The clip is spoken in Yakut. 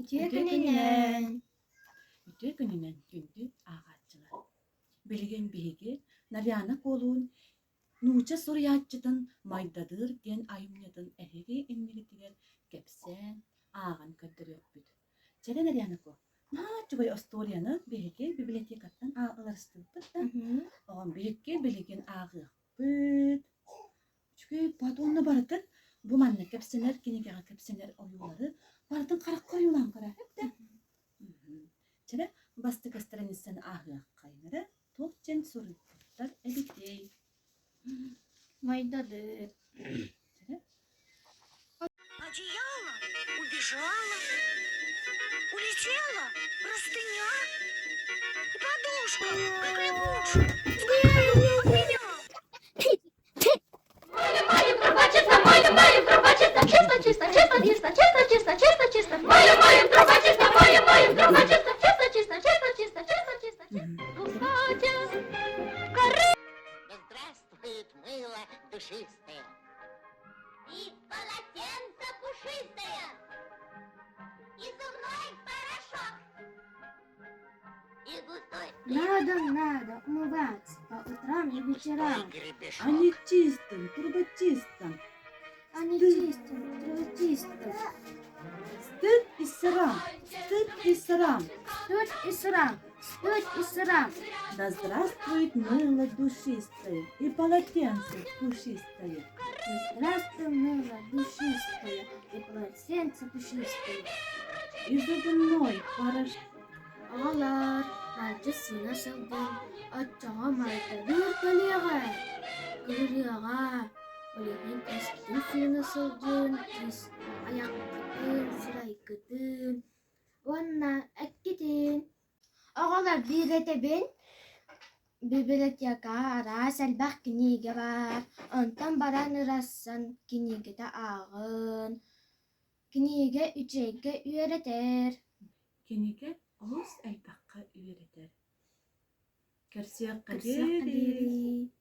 Үтүө Үтүө күнүнэн! күнүнэн! Үтүө күнүнэн, күндү ааҕааччылар! Билигин биһиги Нарьяна Куолуун нуучча суруйааччытын Майдадыыр диэн айымньытын эһиги иннигитигэр кэпсээн, ааҕан көрдөрүөхпүт. Чэрэ Нарьяна Куо, наһаа үчүгэй остуоруйаны биһиги библиотекаттан ыларыстыбыппыт да, оҕом биһикки билигин ааҕыахпыт. Үчүгэй бат уонна барытын бу манна кэпсэнэр кинигэҕэ кэпсэнэр ойуулары барытын харахха ойуулаан көрөөһүк да. Чэрэ бастакы страницаны ааһыаххайнара туох диэн суруйбуттар эбитий? Майдадыр. Чэрэ Одеяло убежало, улетела простыня, и подушка, как лягушка, скользнула от меня. Мою, мою, труба чисто, мою, мою, труба чисто, чисто, чисто, чисто, чисто, чисто, чисто, чисто, чисто. Мою, мою, труба чисто, мою, мою, труба чисто, чисто, чисто, чисто, чисто, чисто, чисто, чисто. Катя, Да здравствует мыло душистое! И полотенце пушистое! И зубной порошок! И густой Надо, надо умываться по утрам и вечерам, гребешок! А не чистым, трубочистом, а не чистым, трубочистым. Стыд и срам, стыд и срам. Стыд и срам, стыд и срам. Да здравствует мыло душистое и полотенце пушистое. Да здравствуй, мыло душистое и полотенце пушистое. И зубной порошок. Оҕолоор, мэлдьи сыына сылдьан, оччоҕо майталыыр кэлиэҕэ, кыырыаҕа, ол иһин тиискитин сыына сылдьын, тиис айаххытын, сырайгытын уонна эккитин. Оҕолор биир этэбин, библиотекаҕа араас элбэх кинигэ баар, онтон баран ырассан кинигэтэ ааҕын, Кинигэ үчүгэйгэ үөрэтэр. Кинигэ олус элбэххэ үөрэтэр. Көрсүөххэ Көрсүөххэ диэри. диэри.